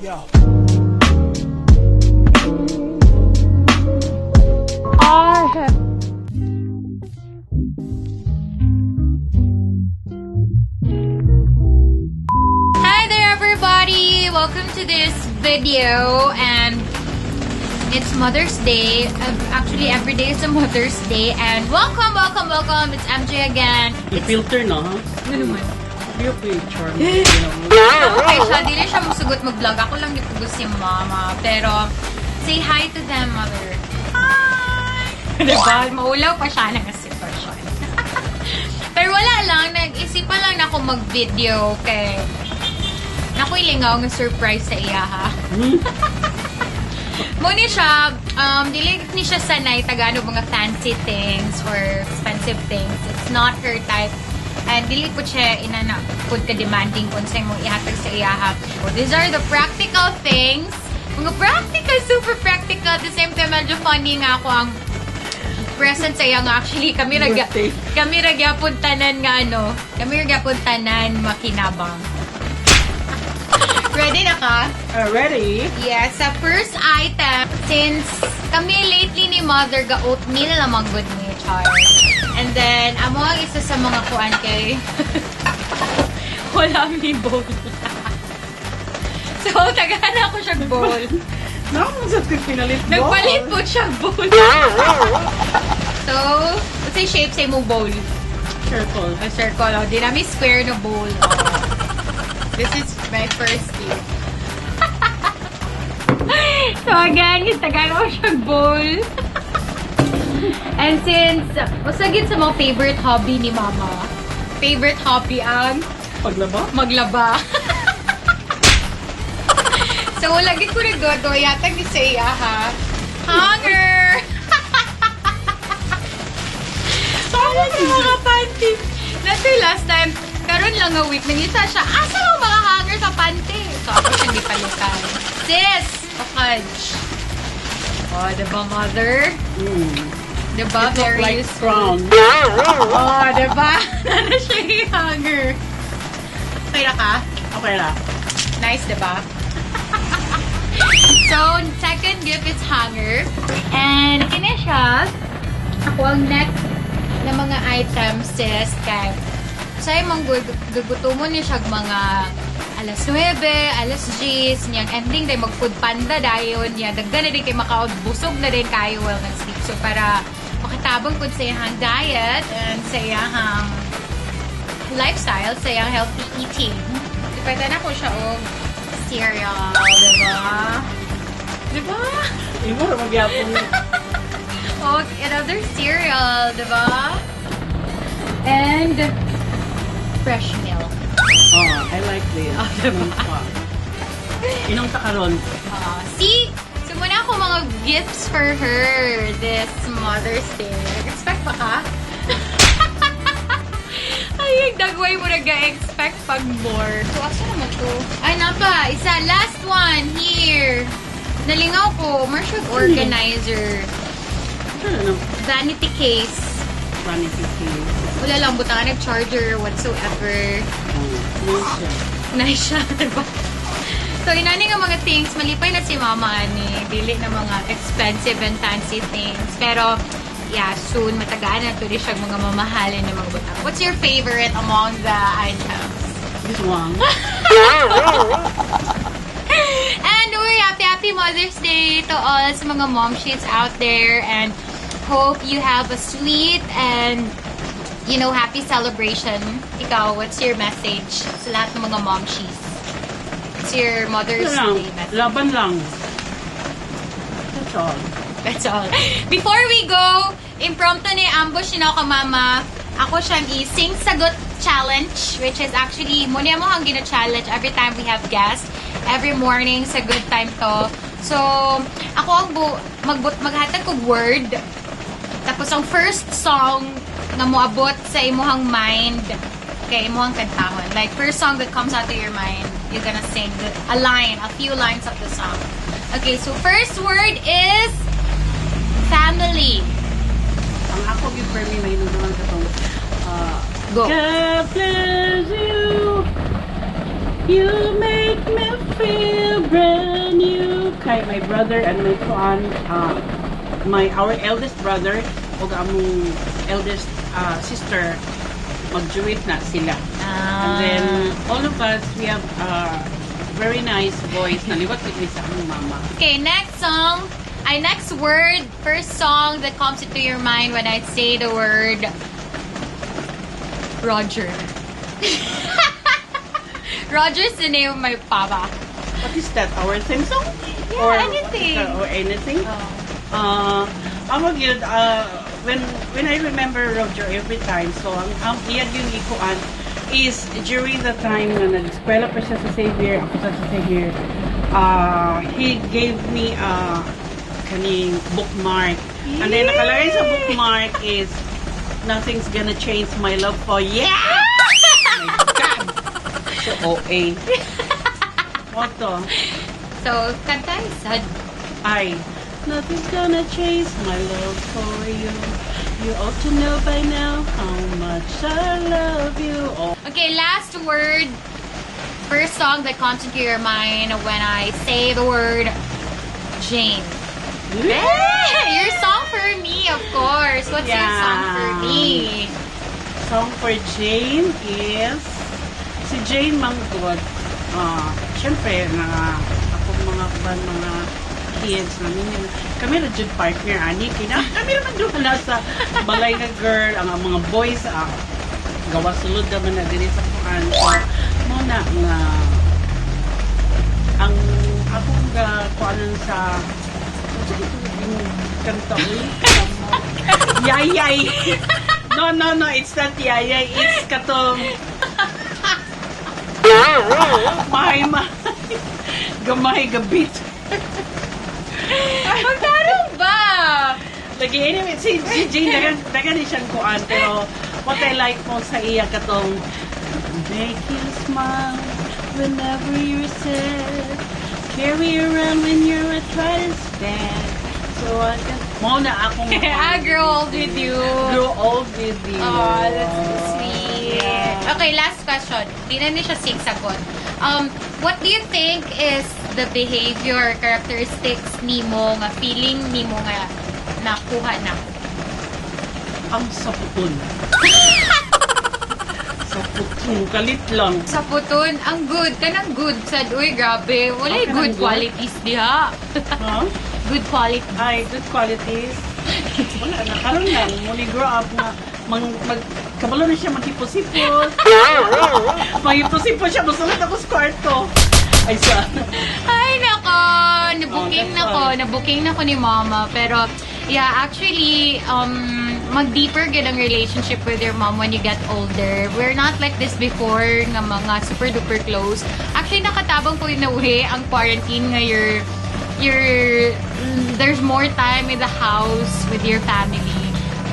Yo. I have Hi there, everybody! Welcome to this video, and it's Mother's Day. Actually, every day is a Mother's Day, and welcome, welcome, welcome! It's MJ again. I-filter no, ha? Ano naman? Beauty charm. Okay siya, dili siya musugot mag-vlog. Ako lang gipugos si mama. Pero, say hi to them, mother. Hi! Diba? Maulaw pa siya ng sitwasyon. Pero wala lang, nag-isipan lang na ako mag-video kay nakoy lingaw nga surprise sa iya, ha. Muni siya, dili ni siya sanay tagano mga fancy things or expensive things. It's not her type. And dili po siya inana pud ka demanding kung sa imong ihatag sa iya, ha. So, these are the practical things. Mga practical, super practical. At the same time, medyo funny nga ako ang present sa iya nga actually kami rag Birthday. Kami ra gyapon tanan nga ano, kami ra gyapon tanan makinabang. Ready na ka? Ready? Yes, sa first item, since kami lately ni mother ga oatmeal lamang good ni Char. And then, amo ang isa sa mga kuan kay wala mi bowl. So, tagahan ako siya bowl. Naku, sa pinalit mo. Nagpalit po siya bowl. So, what's the shape sa imong bowl? Circle. A circle. Oh, di namin square na bowl. Oh. This is my first gift. So again, yung Tagalog siyang bowl. And since, usagin sa mga favorite hobby ni Mama. Favorite hobby ang Paglaba? Maglaba. So, lagi ko nagdodo. Yatag ni sa iya, ha? Hanger! Para sa mga panty. Nasa last time, karon lang nga week, nangita siya, asa lang mga hanger sa panty? So, ako siya di palitan. Sis! Okaj. Oh, diba, mother? Mm. Diba? It look Very like useful. crown. Oh, diba? Nana siya yung hanger. Okay na ka? Okay na. Nice, diba? So, second gift is hanger. And, kini siya. Ako ang next na mga items, sis, kay sa imong gugutomon ni siya mga alas 9, alas 10, niyang ending day mag food panda dayon niya dagdan na din kay makaod busog na din kayo well nag-sleep. So para makatabang pud sa iyang diet and sa iyang lifestyle, sa iyang healthy eating. Depende na ko siya og cereal, diba? Diba? Imo ra magyapon. Oh, another cereal, diba? And fresh milk. Oh, I like this. Oh, diba? Inom ta karon. See? So, muna ako mga gifts for her this Mother's Day. Expect pa ka? Ay, dagway mo nag-expect pag more. So, asa naman to? Ay, napa. Isa, last one. Here. Nalingaw ko. Marshall organizer. Ano? Vanity case. Vanity case. Wala lang, butangan nag-charger whatsoever. Oh, nice siya. Nice siya, diba? So, inani nga mga things, malipay na si mama ani. Dili na mga expensive and fancy things. Pero, yeah, soon, matagaan na to siya mga mamahalin na mga butang. What's your favorite among the items? This one. And uy, happy, happy Mother's Day to all sa mga mom sheets out there, and hope you have a sweet and happy celebration. Ikaw, what's your message sa lahat ng mga mom sheets? What's your Mother's Ito lang. Day message? Laban lang. That's all. That's all. Before we go, impromptu ni ambush ni ako, mama. Ako siyang i-sing sagot challenge, which is actually, muna mo ang gina-challenge every time we have guests. Every morning sa good time to. So, ako ang maghatag kog word. Tapos, ang first song na moabot sa imuhang mind, kay imuhang kantahon. Like, first song that comes out of your mind, you're gonna sing a line, a few lines of the song. Okay, so first word is family. Ang ako gyud for me may naman katong Go. God bless you. You make me feel brand kay my brother and my kuan, my our eldest brother ug among eldest sister, mag-duet na sila. And then all of us, we have very nice voice. Naliwat gid mi sa among mama. Okay, next song. I next word, first song that comes into your mind when I say the word Roger. Roger's the name of my papa. What is that? Our theme song? Yeah, anything. Or anything? Oh. Amo gyud, when I remember Roger every time, so ang iya yung ikuan is during the time na nag-eskwela pa siya sa Xavier, ako sa Xavier, he gave me kaning bookmark. And then nakalagay sa bookmark is "Nothing's gonna change my love for you." Oh my God! So, OA. What to? So, kanta sad. Ay, nothing's gonna change my love for you. You ought to know by now how much I love you. Oh, Okay, last word. First song that comes into your mind when I say the word Jane. Your song for me, of course. What's your song for me? Song for Jane is si Jane Manggod. Ah, syempre na akong mga uban, mga kids na ninyo. Kami ra jud partner ani kina. Kami ra man duha nasa balay nga girl ang mga boys, gawa sulod naman na diri sa kuan. So, mo na nga ang akong ga kuanon sa unsa ito yung kanta, uy? Yayay. No, it's not yayay. It's katong mahay mahay. Gamay gabit. Magkano ba? Lagi, anyway, si Jane, dagan ni siyang kuan, pero what I like mo sa iya katong "Make you smile whenever you're sad. Carry around when you're at trying to stand. So I can" Mo na akong I grow old with you. Grow old with you. Oh, that's so sweet. Yeah. Okay, last question. Di na ni siya sing sagot. What do you think is the behavior characteristics nimo nga feeling nimo nga nakuha na? Ang saputon. Saputon. Kalit lang. Sa puton, ang good. Kanang good sad. Uy, grabe. Walay Ah, kanang good good? qualities diha. Huh? Good quality. Ay, good qualities. Wala na. Karon lang. Muli grow up na mang, mag, kabalo na siya maghipos-hipos. Maghipos-hipos siya. Musulod ako sa kwarto. Ay, sa Ay, nako. Na-booking Oh, that's na ko. all. Na-booking na ko ni Mama. Pero, yeah, actually, mag-deeper gid ang relationship with your mom when you get older. We're not like this before nga mga super duper close. Actually, nakatabang po yung nauwi ang quarantine nga there's more time in the house with your family.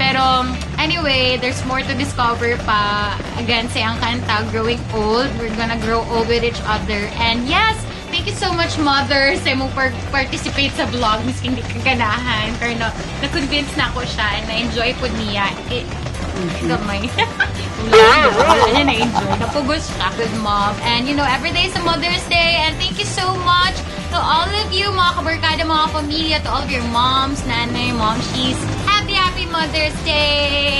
Pero, anyway, there's more to discover pa. Again, say ang kanta, "Growing Old." We're gonna grow old with each other. And yes, thank you so much, Mother, sa imong participate sa vlog. Miski hindi ka ganahan. Pero no, na-convince na ako siya and na-enjoy po niya. Eh, gamay. Wala niya na-enjoy. Napugos siya with Mom. And every day is a Mother's Day. And thank you so much to all of you, mga kabarkada, mga pamilya, to all of your moms, nanay, momshies. Happy, happy Mother's Day!